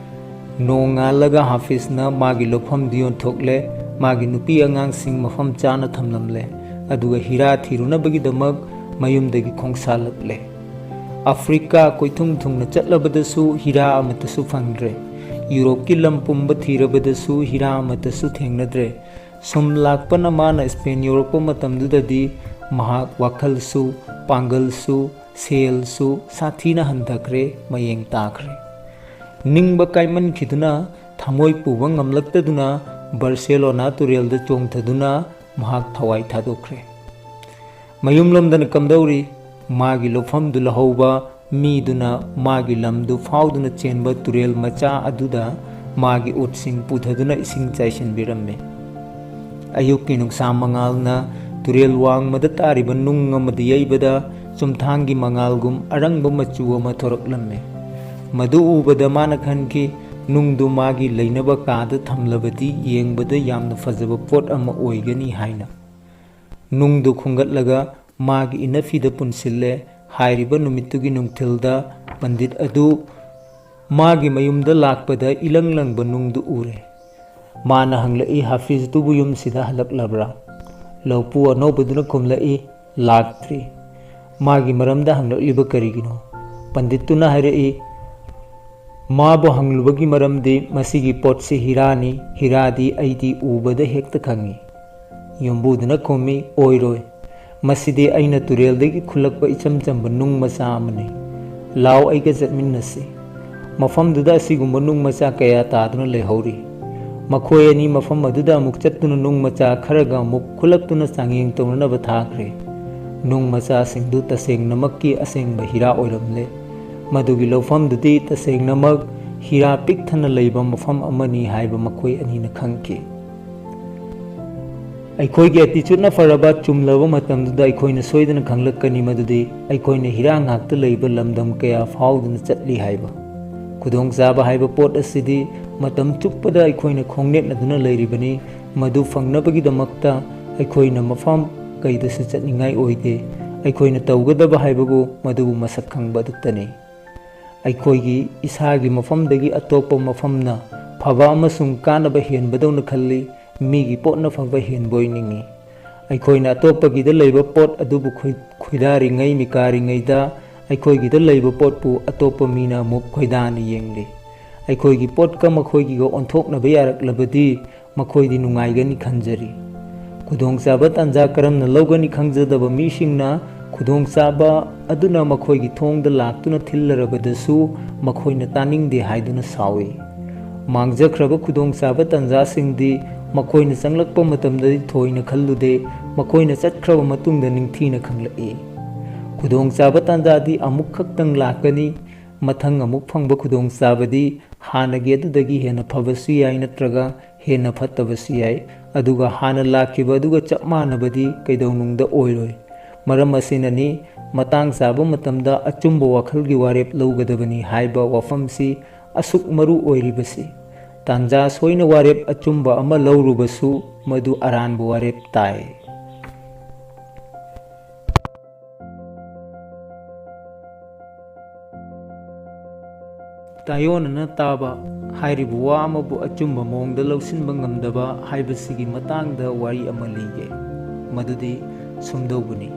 ꯅꯣꯡꯉꯥꯜꯂꯒ ꯍꯥꯐꯤꯖꯅ ꯃꯥꯒꯤ ꯂꯧꯐꯝꯗꯨ ꯌꯣꯟꯊꯣꯛꯂꯦ, ꯃꯥꯒꯤ ꯅꯨꯄꯤ ꯑꯉꯥꯡꯁꯤꯡ ꯃꯐꯝ ꯆꯥꯅ ꯊꯝꯂꯝꯂꯦ, ꯑꯗꯨꯒ ꯍꯤꯔꯥ ꯊꯤꯔꯨꯅꯕꯒꯤꯗꯃꯛ ꯃꯌꯨꯝꯗꯒꯤ ꯈꯣꯡꯁꯥꯜꯂꯛꯂꯦ꯫ ꯑꯐ꯭ꯔꯤꯀꯥ ꯀꯣꯏꯊꯨꯡ ꯊꯨꯡꯅ ꯆꯠꯂꯕꯗꯁꯨ ꯍꯤꯔꯥ ꯑꯃꯠꯇꯁꯨ ꯐꯪꯗ꯭ꯔꯦ꯫ ꯌꯨꯔꯣꯞꯀꯤ ꯂꯝ ꯄꯨꯝꯕ ꯊꯤꯔꯕꯗꯁꯨ ꯍꯤꯔꯥ ꯑꯃꯠꯇꯁꯨ ꯊꯦꯡꯅꯗ꯭ꯔꯦ꯫ ꯁꯨꯝ ꯂꯥꯛꯄꯅ ꯃꯥꯅ ꯁ꯭ꯄꯦꯟ ꯌꯧꯔꯛꯄ ꯃꯇꯝꯗꯨꯗꯗꯤ ꯃꯍꯥꯛ ꯋꯥꯈꯜꯁꯨ, ꯄꯥꯡꯒꯜꯁꯨ, ꯁꯦꯜꯁꯨ ꯁꯥꯊꯤꯅ ꯍꯟꯊꯈ꯭ꯔꯦ, ꯃꯌꯦꯡ ꯇꯥꯈ꯭ꯔꯦ꯫ ꯅꯤꯡꯕ ꯀꯥꯏꯃꯟꯈꯤꯗꯨꯅ ꯊꯃꯣꯏ ꯄꯨꯕ ꯉꯝꯂꯛꯇꯗꯨꯅ ꯕꯥꯔꯁꯦꯂꯣꯅꯥ ꯇꯨꯔꯦꯜꯗ ꯆꯣꯡꯊꯗꯨꯅ ꯃꯍꯥꯛ ꯊꯋꯥꯏ ꯊꯥꯗꯣꯛꯈ꯭ꯔꯦ꯫ ꯃꯌꯨꯝꯂꯣꯝꯗꯅ ꯀꯝꯗꯧꯔꯤ? ꯃꯥꯒꯤ ꯂꯧꯐꯝꯗꯨ ꯂꯧꯍꯧꯕ ꯃꯤꯗꯨꯅ ꯃꯥꯒꯤ ꯂꯝꯗꯨ ꯐꯥꯎꯗꯨꯅ ꯆꯦꯟꯕ ꯇꯨꯔꯦꯜ ꯃꯆꯥ ꯑꯗꯨꯗ ꯃꯥꯒꯤ ꯎꯠꯁꯤꯡ ꯄꯨꯊꯗꯨꯅ ꯏꯁꯤꯡ ꯆꯥꯏꯁꯤꯟꯕꯤꯔꯝꯃꯤ꯫ ꯑꯌꯨꯛꯀꯤ ꯅꯨꯡꯁꯥ ꯃꯉꯥꯜꯅ ꯇꯨꯔꯦꯜ ꯋꯥꯡꯃꯗ ꯇꯥꯔꯤꯕ ꯅꯨꯡ ꯑꯃꯗ ꯌꯩꯕꯗ ꯆꯨꯝꯊꯥꯡꯒꯤ ꯃꯉꯥꯜꯒꯨꯝ ꯑꯔꯪꯕ ꯃꯆꯨ ꯑꯃ ꯊꯣꯔꯛꯂꯝꯃꯤ꯫ ꯃꯗꯨ ꯎꯕꯗ ꯃꯥꯅ ꯈꯟꯈꯤ, "ꯅꯨꯡꯗꯨ ꯃꯥꯒꯤ ꯂꯩꯅꯕ ꯀꯥꯗ ꯊꯝꯂꯕꯗꯤ ꯌꯦꯡꯕꯗ ꯌꯥꯝꯅ ꯐꯖꯕ ꯄꯣꯠ ꯑꯃ ꯑꯣꯏꯒꯅꯤ" ꯍꯥꯏꯅ꯫ ꯅꯨꯡꯗꯨ ꯈꯨꯟꯒꯠꯂꯒ ꯃꯥꯒꯤ ꯏꯅꯐꯤꯗ ꯄꯨꯟꯁꯤꯜꯂꯦ꯫ ꯍꯥꯏꯔꯤꯕ ꯅꯨꯃꯤꯠꯇꯨꯒꯤ ꯅꯨꯡꯊꯤꯜꯗ ꯄꯟꯗꯤꯠ ꯑꯗꯨ ꯃꯥꯒꯤ ꯃꯌꯨꯝꯗ ꯂꯥꯛꯄꯗ ꯏꯂꯪ ꯂꯪꯕ ꯅꯨꯡꯗꯨ ꯎꯔꯦ꯫ ꯃꯥꯅ ꯍꯪꯂꯛꯏ, "ꯍꯥꯐꯤꯖꯇꯨꯕꯨ ꯌꯨꯝꯁꯤꯗ ꯍꯜꯂꯛꯂꯕ꯭ꯔꯥ?" ꯂꯧꯄꯨ ꯑꯅꯧꯕꯗꯨꯅ ꯈꯨꯝꯂꯛꯏ, "ꯂꯥꯛꯇ꯭ꯔꯤ꯫" ꯃꯥꯒꯤ ꯃꯔꯝꯗ ꯍꯪꯂꯛꯂꯤꯕ ꯀꯔꯤꯒꯤꯅꯣ? ꯄꯟꯗꯤꯠꯇꯨꯅ ꯍꯥꯏꯔꯛꯏ, ꯃꯥꯕꯨ ꯍꯪꯂꯨꯕꯒꯤ ꯃꯔꯝꯗꯤ, "ꯃꯁꯤꯒꯤ ꯄꯣꯠꯁꯤ ꯍꯤꯔꯥꯅꯤ, ꯍꯤꯔꯥꯗꯤ ꯑꯩꯗꯤ ꯎꯕꯗ ꯍꯦꯛꯇ ꯈꯪꯏ꯫" ꯌꯨꯝꯕꯨꯗꯨꯅ ꯈꯨꯝꯃꯤ, "ꯑꯣꯏꯔꯣꯏ, ꯃꯁꯤꯗꯤ ꯑꯩꯅ ꯇꯨꯔꯦꯜꯗꯒꯤ ꯈꯨꯜꯂꯛꯄ ꯏꯆꯝ ꯆꯝꯕ ꯅꯨꯡ ꯃꯆꯥ ꯑꯃꯅꯤ꯫ ꯂꯥꯎ, ꯑꯩꯒ ꯆꯠꯃꯤꯟꯅꯁꯤ꯫" ꯃꯐꯝꯗꯨꯗ ꯑꯁꯤꯒꯨꯝꯕ ꯅꯨꯡ ꯃꯆꯥ ꯀꯌꯥ ꯇꯥꯗꯨꯅ ꯂꯩꯍꯧꯔꯤ꯫ ꯃꯈꯣꯏ ꯑꯅꯤ ꯃꯐꯝ ꯑꯗꯨꯗ ꯑꯃꯨꯛ ꯆꯠꯇꯨꯅ ꯅꯨꯡ ꯃꯆꯥ ꯈꯔꯒ ꯑꯃꯨꯛ ꯈꯨꯜꯂꯛꯇꯨꯅ ꯆꯥꯡꯌꯦꯡ ꯇꯧꯅꯅꯕ ꯊꯥꯈ꯭ꯔꯦ꯫ ꯅꯨꯡ ꯃꯆꯥꯁꯤꯡꯗꯨ ꯇꯁꯦꯡꯅꯃꯛꯀꯤ ꯑꯁꯦꯡꯕ ꯍꯤꯔꯥ ꯑꯣꯏꯔꯝꯂꯦ꯫ ꯃꯗꯨꯒꯤ ꯂꯧꯐꯝꯗꯨꯗꯤ ꯇꯁꯦꯡꯅꯃꯛ ꯍꯤꯔꯥ ꯄꯤꯛ ꯊꯟꯅ ꯂꯩꯕ ꯃꯐꯝ ꯑꯃꯅꯤ ꯍꯥꯏꯕ ꯃꯈꯣꯏ ꯑꯅꯤꯅ ꯈꯪꯈꯤ꯫ ꯑꯩꯈꯣꯏꯒꯤ attitudeꯅ ꯐꯔꯕ, ꯆꯨꯝꯂꯕ ꯃꯇꯝꯗꯨꯗ ꯑꯩꯈꯣꯏꯅ ꯁꯣꯏꯗꯅ ꯈꯪꯂꯛꯀꯅꯤ ꯃꯗꯨꯗꯤ ꯑꯩꯈꯣꯏꯅ ꯍꯤꯔꯥ ꯉꯥꯛꯇ ꯂꯩꯕ ꯂꯝꯗꯝ ꯀꯌꯥ ꯐꯥꯎꯗꯨꯅ ꯆꯠꯂꯤ ꯍꯥꯏꯕ꯫ ꯈꯨꯗꯣꯡꯆꯥꯕ ꯍꯥꯏꯕ ꯄꯣꯠ ꯑꯁꯤꯗꯤ ꯃꯇꯝ ꯆꯨꯞꯄꯗ ꯑꯩꯈꯣꯏꯅ ꯈꯣꯡꯅꯦꯠꯅꯗꯨꯅ ꯂꯩꯔꯤꯕꯅꯤ꯫ ꯃꯗꯨ ꯐꯪꯅꯕꯒꯤꯗꯃꯛꯇ ꯑꯩꯈꯣꯏꯅ ꯃꯐꯝ ꯀꯩꯗꯁꯨ ꯆꯠꯅꯤꯡꯉꯥꯏ ꯑꯣꯏꯗꯦ꯫ ꯑꯩꯈꯣꯏꯅ ꯇꯧꯒꯗꯕ ꯍꯥꯏꯕꯕꯨ ꯃꯗꯨꯕꯨ ꯃꯁꯛ ꯈꯪꯕ ꯑꯗꯨꯇꯅꯤ꯫ ꯑꯩꯈꯣꯏꯒꯤ ꯏꯁꯥꯒꯤ ꯃꯐꯝꯗꯒꯤ ꯑꯇꯣꯞꯄ ꯃꯐꯝꯅ ꯐꯕ ꯑꯃꯁꯨꯡ ꯀꯥꯟꯅꯕ ꯍꯦꯟꯕꯗꯧꯅ ꯈꯜꯂꯤ, ꯃꯤꯒꯤ ꯄꯣꯠꯅ ꯐꯕ ꯍꯦꯟꯕ ꯑꯣꯏꯅꯤꯡꯏ꯫ ꯑꯩꯈꯣꯏꯅ ꯑꯇꯣꯞꯄꯒꯤꯗ ꯂꯩꯕ ꯄꯣꯠ ꯑꯗꯨꯕꯨ ꯈꯣꯏ-, ꯈꯣꯏꯗꯥꯔꯤꯉꯩ, ꯃꯤꯀꯥꯔꯤꯉꯩꯗ ꯑꯩꯈꯣꯏꯒꯤꯗ ꯂꯩꯕ ꯄꯣꯠꯄꯨ ꯑꯇꯣꯞꯄ ꯃꯤꯅ ꯑꯃꯨꯛ ꯈꯣꯏꯗꯥꯅ ꯌꯦꯡꯂꯤ꯫ ꯑꯩꯈꯣꯏꯒꯤ ꯄꯣꯠꯀ ꯃꯈꯣꯏꯒꯤꯒ ꯑꯣꯟꯊꯣꯛꯅꯕ ꯌꯥꯔꯛꯂꯕꯗꯤ ꯃꯈꯣꯏꯗꯤ ꯅꯨꯡꯉꯥꯏꯒꯅꯤ ꯈꯟꯖꯔꯤ꯫ ꯈꯨꯗꯣꯡꯆꯥꯕ ꯇꯥꯟꯖꯥ ꯀꯔꯝꯅ ꯂꯧꯒꯅꯤ ꯈꯪꯖꯗꯕ ꯃꯤꯁꯤꯡꯅ ꯈꯨꯗꯣꯡꯆꯥꯕ ꯑꯗꯨꯅ ꯃꯈꯣꯏꯒꯤ ꯊꯣꯡꯗ ꯂꯥꯛꯇꯨꯅ ꯊꯤꯜꯂꯔꯕꯗꯁꯨ ꯃꯈꯣꯏꯅ ꯇꯥꯅꯤꯡꯗꯦ ꯍꯥꯏꯗꯨꯅ ꯁꯥꯎꯏ꯫ ꯃꯥꯡꯖꯈ꯭ꯔꯕ ꯈꯨꯗꯣꯡꯆꯥꯕ ꯇꯥꯟꯖꯥꯁꯤꯡꯗꯤ ꯃꯈꯣꯏꯅ ꯆꯪꯂꯛꯄ ꯃꯇꯝꯗꯗꯤ ꯊꯣꯏꯅ ꯈꯜꯂꯨꯗꯦ, ꯃꯈꯣꯏꯅ ꯆꯠꯈ꯭ꯔꯕ ꯃꯇꯨꯡꯗ ꯅꯤꯡꯊꯤꯅ ꯈꯪꯂꯛꯏ꯫ ꯈꯨꯗꯣꯡꯆꯥꯕ ꯇꯥꯟꯖꯥꯗꯤ ꯑꯃꯨꯛꯈꯛꯇꯪ ꯂꯥꯛꯀꯅꯤ, ꯃꯊꯪ ꯑꯃꯨꯛ ꯐꯪꯕ ꯈꯨꯗꯣꯡꯆꯥꯕꯗꯤ ꯍꯥꯟꯅꯒꯤ ꯑꯗꯨꯗꯒꯤ ꯍꯦꯟꯅ ꯐꯕꯁꯨ ꯌꯥꯏ ꯅꯠꯇ꯭ꯔꯒ ꯍꯦꯟꯅ ꯐꯠꯇꯕꯁꯨ ꯌꯥꯏ, ꯑꯗꯨꯒ ꯍꯥꯟꯅ ꯂꯥꯛꯈꯤꯕ ꯑꯗꯨꯒ ꯆꯞ ꯃꯥꯟꯅꯕꯗꯤ ꯀꯩꯗꯧꯅꯨꯡꯗ ꯑꯣꯏꯔꯣꯏ꯫ ꯃꯔꯝ ꯑꯁꯤꯅꯅꯤ ꯃꯇꯥꯡ ꯆꯥꯕ ꯃꯇꯝꯗ ꯑꯆꯨꯝꯕ ꯋꯥꯈꯜꯒꯤ ꯋꯥꯔꯦꯞ ꯂꯧꯒꯗꯕꯅꯤ ꯍꯥꯏꯕ ꯋꯥꯐꯝꯁꯤ ꯑꯁꯨꯛ ꯃꯔꯨ ꯑꯣꯏꯔꯤꯕꯁꯤ꯫ ꯇꯥꯟꯖꯥ ꯁꯣꯏꯅ ꯋꯥꯔꯦꯞ ꯑꯆꯨꯝꯕ ꯑꯃ ꯂꯧꯔꯨꯕꯁꯨ ꯃꯗꯨ ꯑꯔꯥꯟꯕ ꯋꯥꯔꯦꯞ ꯇꯥꯏ꯫ ꯇꯥꯏꯑꯣꯟꯅꯅ ꯇꯥꯕ ꯍꯥꯏꯔꯤꯕ ꯋꯥ ꯑꯃꯕꯨ ꯑꯆꯨꯝꯕ ꯃꯑꯣꯡꯗ ꯂꯧꯁꯤꯟꯕ ꯉꯝꯗꯕ ꯍꯥꯏꯕꯁꯤꯒꯤ ꯃꯇꯥꯡꯗ ꯋꯥꯔꯤ ꯑꯃ ꯂꯤꯒꯦ꯫ ꯃꯗꯨꯗꯤ ꯁꯨꯝꯗꯧꯕꯅꯤ꯫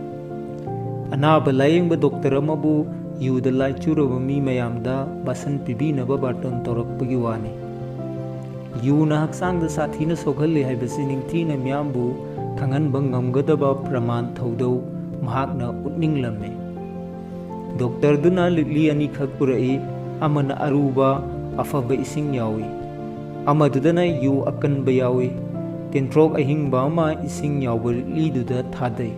ꯑꯅꯥꯕ ꯂꯥꯌꯦꯡꯕ ꯗꯣꯛꯇꯔ ꯑꯃꯕꯨ ꯌꯨꯗ ꯂꯥꯏꯆꯨꯔꯕ ꯃꯤ ꯃꯌꯥꯝꯗ ꯕꯥꯁꯟ ꯄꯤꯕꯤꯅꯕ ꯕꯥꯔꯇꯣꯟ ꯇꯧꯔꯛꯄꯒꯤ ꯋꯥꯅꯤ꯫ ꯌꯨꯅ ꯍꯛꯆꯥꯡꯗ ꯁꯥꯊꯤꯅ ꯁꯣꯛꯍꯜꯂꯤ ꯍꯥꯏꯕꯁꯤ ꯅꯤꯡꯊꯤꯅ ꯃꯤꯌꯥꯝꯕꯨ ꯈꯪꯍꯟꯕ ꯉꯝꯒꯗꯕ ꯄ꯭ꯔꯃꯥꯟ ꯊꯧꯗꯧ ꯃꯍꯥꯛꯅ ꯎꯠꯅꯤꯡꯂꯝꯃꯤ꯫ ꯗꯣꯛꯇꯔꯗꯨꯅ ꯂꯤꯛꯂꯤ ꯑꯅꯤꯈꯛ ꯄꯨꯔꯛꯏ, ꯑꯃꯅ ꯑꯔꯨꯕ, ꯑꯐꯕ ꯏꯁꯤꯡ ꯌꯥꯎꯏ, ꯑꯃꯗꯨꯗꯅ ꯌꯨ ꯑꯀꯟꯕ ꯌꯥꯎꯏ꯫ ꯇꯤꯟꯊ꯭ꯔꯣꯛ ꯑꯍꯤꯡꯕ ꯑꯃ ꯏꯁꯤꯡ ꯌꯥꯎꯕ ꯂꯤꯛꯂꯤꯗꯨꯗ ꯊꯥꯗꯩ꯫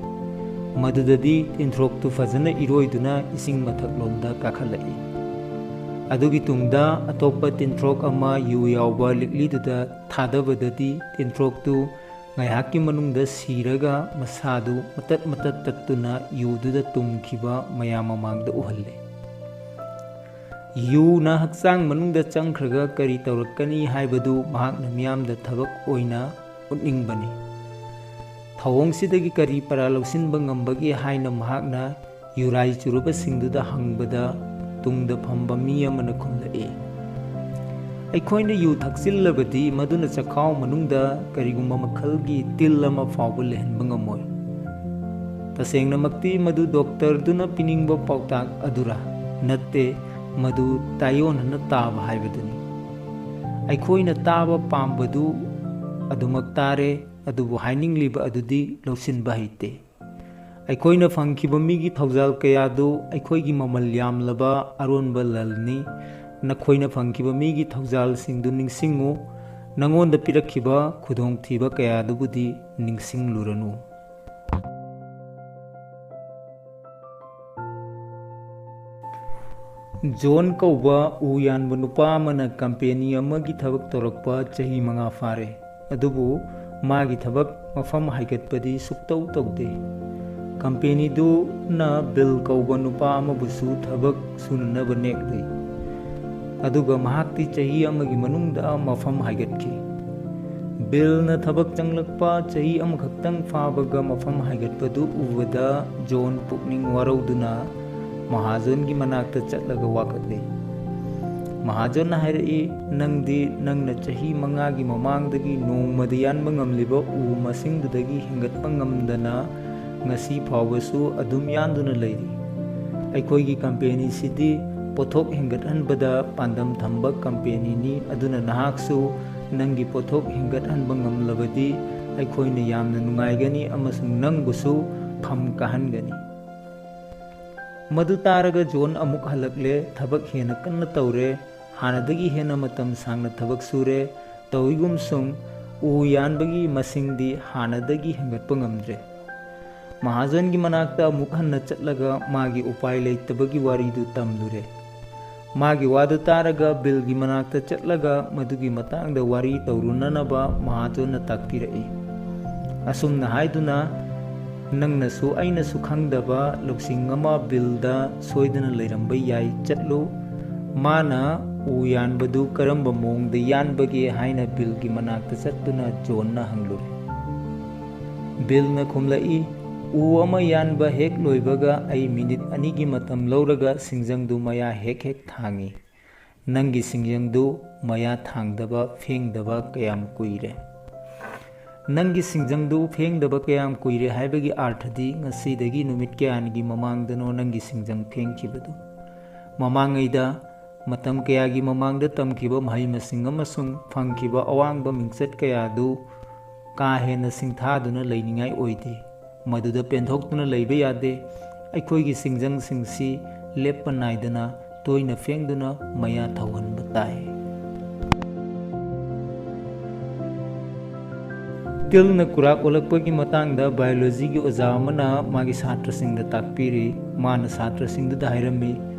ꯃꯗꯨꯗꯗꯤ ꯇꯤꯟꯊ꯭ꯔꯣꯛꯇꯨ ꯐꯖꯅ ꯏꯔꯣꯏꯗꯨꯅ ꯏꯁꯤꯡ ꯃꯊꯛꯂꯣꯝꯗ ꯀꯥꯈꯠꯂꯛꯏ꯫ ꯑꯗꯨꯒꯤ ꯇꯨꯡꯗ ꯑꯇꯣꯞꯄ ꯇꯤꯟꯊ꯭ꯔꯣꯛ ꯑꯃ ꯌꯨ ꯌꯥꯎꯕ ꯂꯤꯛꯂꯤꯗꯨꯗ ꯊꯥꯗꯕꯗꯗꯤ ꯇꯤꯟꯊ꯭ꯔꯣꯛꯇꯨ ꯉꯥꯏꯍꯥꯛꯀꯤ ꯃꯅꯨꯡꯗ ꯁꯤꯔꯒ ꯃꯁꯥꯗꯨ ꯃꯇꯠ ꯃꯇꯠ ꯇꯠꯇꯨꯅ ꯌꯨꯗꯨꯗ ꯇꯨꯝꯈꯤꯕ ꯃꯌꯥꯝ ꯃꯃꯥꯡꯗ ꯎꯍꯜꯂꯤ꯫ ꯌꯨꯅ ꯍꯛꯆꯥꯡ ꯃꯅꯨꯡꯗ ꯆꯪꯈ꯭ꯔꯒ ꯀꯔꯤ ꯇꯧꯔꯛꯀꯅꯤ ꯍꯥꯏꯕꯗꯨ ꯃꯍꯥꯛꯅ ꯃꯤꯌꯥꯝꯗ ꯊꯕꯛ ꯑꯣꯏꯅ ꯎꯠꯅꯤꯡꯕꯅꯤ꯫ ꯊꯧꯑꯣꯡꯁꯤꯗꯒꯤ ꯀꯔꯤ ꯄꯔꯥ ꯂꯧꯁꯤꯟꯕ ꯉꯝꯕꯒꯦ ꯍꯥꯏꯅ ꯃꯍꯥꯛꯅ ꯌꯨꯔꯥꯏ ꯆꯨꯔꯕꯁꯤꯡꯗꯨꯗ ꯍꯪꯕꯗ ꯇꯨꯡꯗ ꯐꯝꯕ ꯃꯤ ꯑꯃꯅ ꯈꯨꯝꯂꯛꯏ, "ꯑꯩꯈꯣꯏꯅ ꯌꯨ ꯊꯛꯆꯤꯜꯂꯕꯗꯤ ꯃꯗꯨꯅ ꯆꯈꯥꯎ ꯃꯅꯨꯡꯗ ꯀꯔꯤꯒꯨꯝꯕ ꯃꯈꯜꯒꯤ ꯇꯤꯜ ꯑꯃ ꯐꯥꯎꯕ ꯂꯩꯍꯟꯕ ꯉꯝꯃꯣꯏ"꯫ ꯇꯁꯦꯡꯅꯃꯛꯇꯤ ꯃꯗꯨ ꯗꯣꯛꯇꯔꯗꯨꯅ ꯄꯤꯅꯤꯡꯕ ꯄꯥꯎꯇꯥꯛ ꯑꯗꯨꯔꯥ? ꯅꯠꯇꯦ, ꯃꯗꯨ ꯇꯥꯏꯑꯣꯟꯅꯅ ꯇꯥꯕ ꯍꯥꯏꯕꯗꯨꯅꯤ꯫ ꯑꯩꯈꯣꯏꯅ ꯇꯥꯕ ꯄꯥꯝꯕꯗꯨ ꯑꯗꯨꯃꯛ ꯇꯥꯔꯦ, ꯑꯗꯨꯕꯨ ꯍꯥꯏꯅꯤꯡꯂꯤꯕ ꯑꯗꯨꯗꯤ ꯂꯧꯁꯤꯟꯕ ꯍꯩꯇꯦ꯫ ꯑꯩꯈꯣꯏꯅ ꯐꯪꯈꯤꯕ ꯃꯤꯒꯤ ꯊꯧꯖꯥꯜ ꯀꯌꯥꯗꯨ ꯑꯩꯈꯣꯏꯒꯤ ꯃꯃꯜ ꯌꯥꯝꯂꯕ ꯑꯔꯣꯟꯕ ꯂꯟꯅꯤ꯫ ꯅꯈꯣꯏꯅ ꯐꯪꯈꯤꯕ ꯃꯤꯒꯤ ꯊꯧꯖꯥꯜꯁꯤꯡꯗꯨ ꯅꯤꯡꯁꯤꯡꯉꯨ, ꯅꯉꯣꯟꯗ ꯄꯤꯔꯛꯈꯤꯕ ꯈꯨꯗꯣꯡꯊꯤꯕ ꯀꯌꯥꯗꯨꯕꯨꯗꯤ ꯅꯤꯡꯁꯤꯡꯂꯨꯔꯅꯨ꯫ ꯖꯣꯟ ꯀꯧꯕ ꯎ ꯌꯥꯟꯕ ꯅꯨꯄꯥ ꯑꯃꯅ ꯀꯝꯄꯦꯅꯤ ꯑꯃꯒꯤ ꯊꯕꯛ ꯇꯧꯔꯛꯄ ꯆꯍꯤ ꯃꯉꯥ ꯐꯥꯔꯦ꯫ ꯑꯗꯨꯕꯨ ꯃꯥꯒꯤ ꯊꯕꯛ ꯃꯐꯝ ꯍꯥꯏꯒꯠꯄꯗꯤ ꯁꯨꯛꯇꯧ ꯇꯧꯗꯦ꯫ ꯀꯝꯄꯦꯅꯤꯗꯨꯅ ꯕꯤꯜ ꯀꯧꯕ ꯅꯨꯄꯥ ꯑꯃꯕꯨꯁꯨ ꯊꯕꯛ ꯁꯨꯅꯅꯕ ꯅꯦꯛꯂꯨꯏ꯫ ꯑꯗꯨꯒ ꯃꯍꯥꯛꯇꯤ ꯆꯍꯤ ꯑꯃꯒꯤ ꯃꯅꯨꯡꯗ ꯃꯐꯝ ꯍꯥꯏꯒꯠꯈꯤ꯫ ꯕꯤꯜꯅ ꯊꯕꯛ ꯆꯪꯂꯛꯄ ꯆꯍꯤ ꯑꯃꯈꯛꯇꯪ ꯐꯥꯕꯒ ꯃꯐꯝ ꯍꯥꯏꯒꯠꯄꯗꯨ ꯎꯕꯗ ꯖꯣꯟ ꯄꯨꯛꯅꯤꯡ ꯋꯥꯔꯧꯗꯨꯅ ꯃꯍꯥꯖꯣꯟꯒꯤ ꯃꯅꯥꯛꯇ ꯆꯠꯂꯒ ꯋꯥꯀꯠꯂꯤ꯫ ꯃꯍꯥꯖꯣꯟꯅ ꯍꯥꯏꯔꯛꯏ, "ꯅꯪꯗꯤ ꯅꯪꯅ ꯆꯍꯤ ꯃꯉꯥꯒꯤ ꯃꯃꯥꯡꯗꯒꯤ ꯅꯣꯡꯃꯗ ꯌꯥꯟꯕ ꯉꯝꯂꯤꯕ ꯎ ꯃꯁꯤꯡꯗꯨꯗꯒꯤ ꯍꯦꯟꯒꯠꯄ ꯉꯝꯗꯅ ꯉꯁꯤ ꯐꯥꯎꯕꯁꯨ ꯑꯗꯨꯝ ꯌꯥꯟꯗꯨꯅ ꯂꯩꯔꯤ꯫ ꯑꯩꯈꯣꯏꯒꯤ ꯀꯝꯄꯦꯅꯤꯁꯤꯗꯤ ꯄꯣꯠꯊꯣꯛ ꯍꯦꯟꯒꯠꯍꯟꯕꯗ ꯄꯥꯟꯗꯝ ꯊꯝꯕ ꯀꯝꯄꯦꯅꯤꯅꯤ, ꯑꯗꯨꯅ ꯅꯍꯥꯛꯁꯨ ꯅꯪꯒꯤ ꯄꯣꯠꯊꯣꯛ ꯍꯦꯟꯒꯠꯍꯟꯕ ꯉꯝꯂꯕꯗꯤ ꯑꯩꯈꯣꯏꯅ ꯌꯥꯝꯅ ꯅꯨꯡꯉꯥꯏꯒꯅꯤ ꯑꯃꯁꯨꯡ ꯅꯪꯕꯨꯁꯨ ꯐꯝ ꯀꯥꯍꯟꯒꯅꯤ꯫ ꯃꯗꯨ ꯇꯥꯔꯒ ꯖꯣꯟ ꯑꯃꯨꯛ ꯍꯜꯂꯛꯂꯦ꯫ ꯊꯕꯛ ꯍꯦꯟꯅ ꯀꯟꯅ ꯇꯧꯔꯦ꯫ ꯍꯥꯟꯅꯗꯒꯤ ꯍꯦꯟꯅ ꯃꯇꯝ ꯁꯥꯡꯅ ꯊꯕꯛ ꯁꯨꯔꯦ꯫ ꯇꯧꯏꯒꯨꯝꯁꯨꯡ ꯎ ꯌꯥꯟꯕꯒꯤ ꯃꯁꯤꯡꯗꯤ ꯍꯥꯟꯅꯗꯒꯤ ꯍꯦꯟꯒꯠꯄ ꯉꯝꯗ꯭ꯔꯦ꯫ ꯃꯍꯥꯖꯣꯟꯒꯤ ꯃꯅꯥꯛꯇ ꯑꯃꯨꯛ ꯍꯟꯅ ꯆꯠꯂꯒ ꯃꯥꯒꯤ ꯎꯄꯥꯏ ꯂꯩꯇꯕꯒꯤ ꯋꯥꯔꯤꯗꯨ ꯇꯝꯂꯨꯔꯦ꯫ ꯃꯥꯒꯤ ꯋꯥꯗꯨ ꯇꯥꯔꯒ ꯕꯤꯜꯒꯤ ꯃꯅꯥꯛꯇ ꯆꯠꯂꯒ ꯃꯗꯨꯒꯤ ꯃꯇꯥꯡꯗ ꯋꯥꯔꯤ ꯇꯧꯔꯨꯅꯅꯕ ꯃꯍꯥꯖꯣꯟꯅ ꯇꯥꯛꯄꯤꯔꯛꯏ꯫ ꯑꯁꯨꯝꯅ ꯍꯥꯏꯗꯨꯅ, "ꯅꯪꯅꯁꯨ ꯑꯩꯅꯁꯨ ꯈꯪꯗꯕ ꯂꯧꯁꯤꯡ ꯑꯃ ꯕꯤꯜꯗ ꯁꯣꯏꯗꯅ ꯂꯩꯔꯝꯕ ꯌꯥꯏ꯫ ꯆꯠꯂꯨ꯫ ꯃꯥꯅ ꯎ ꯌꯥꯟꯕꯗꯨ ꯀꯔꯝꯕ ꯃꯑꯣꯡꯗ ꯌꯥꯟꯕꯒꯦ?" ꯍꯥꯏꯅ ꯕꯤꯜꯒꯤ ꯃꯅꯥꯛꯇ ꯆꯠꯇꯨꯅ ꯖꯣꯟꯅ ꯍꯪꯂꯨꯔꯦ꯫ ꯕꯤꯜꯅ ꯈꯨꯝꯂꯛꯏ, "ꯎ ꯑꯃ ꯌꯥꯟꯕ ꯍꯦꯛ ꯂꯣꯏꯕꯒ ꯑꯩ ꯃꯤꯅꯤꯠ ꯑꯅꯤꯒꯤ ꯃꯇꯝ ꯂꯧꯔꯒ ꯁꯤꯡꯖꯪꯗꯨ ꯃꯌꯥ ꯍꯦꯛ ꯍꯦꯛ ꯊꯥꯡꯏ꯫ ꯅꯪꯒꯤ ꯁꯤꯡꯖꯪꯗꯨ ꯃꯌꯥ ꯊꯥꯡꯗꯕ, ꯐꯦꯡꯗꯕ ꯀꯌꯥꯝ ꯀꯨꯏꯔꯦ?" "ꯅꯪꯒꯤ ꯁꯤꯡꯖꯪꯗꯨ ꯐꯦꯡꯗꯕ ꯀꯌꯥꯝ ꯀꯨꯏꯔꯦ" ꯍꯥꯏꯕꯒꯤ ꯑꯥꯔꯊꯗꯤ ꯉꯁꯤꯗꯒꯤ ꯅꯨꯃꯤꯠ ꯀꯌꯥꯅꯤꯒꯤ ꯃꯃꯥꯡꯗꯅꯣ ꯅꯪꯒꯤ ꯁꯤꯡꯖꯪ ꯐꯦꯡꯈꯤꯕꯗꯨ꯫ ꯃꯃꯥꯡꯉꯩꯗ ꯃꯇꯝ ꯀꯌꯥꯒꯤ ꯃꯃꯥꯡꯗ ꯇꯝꯈꯤꯕ ꯃꯍꯩ ꯃꯁꯤꯡ ꯑꯃꯁꯨꯡ ꯐꯪꯈꯤꯕ ꯑꯋꯥꯡꯕ ꯃꯤꯡꯆꯠ ꯀꯌꯥꯗꯨ ꯀꯥ ꯍꯦꯟꯅ ꯁꯤꯡꯊꯥꯗꯨꯅ ꯂꯩꯅꯤꯡꯉꯥꯏ ꯑꯣꯏꯗꯦ꯫ ꯃꯗꯨꯗ ꯄꯦꯟꯊꯣꯛꯇꯨꯅ ꯂꯩꯕ ꯌꯥꯗꯦ꯫ ꯑꯩꯈꯣꯏꯒꯤ ꯁꯤꯡꯖꯪꯁꯤꯡꯁꯤ ꯂꯦꯞꯄ ꯅꯥꯏꯗꯅ ꯇꯣꯏꯅ ꯐꯦꯡꯗꯨꯅ ꯃꯌꯥ ꯊꯧꯍꯟꯕ ꯇꯥꯏ꯫ ꯇꯤꯜꯅ ꯀꯨꯔꯥꯛ ꯑꯣꯜꯂꯛꯄꯒꯤ ꯃꯇꯥꯡꯗ ꯕꯥꯏꯑꯣꯂꯣꯖꯤꯒꯤ ꯑꯣꯖꯥ ꯑꯃꯅ ꯃꯥꯒꯤ ꯁꯥꯇ꯭ꯔꯁꯤꯡꯗ ꯇꯥꯛꯄꯤꯔꯤ꯫ ꯃꯥꯅ ꯁꯥꯇ꯭ꯔꯁꯤꯡꯗꯨꯗ ꯍꯥꯏꯔꯝꯃꯤ,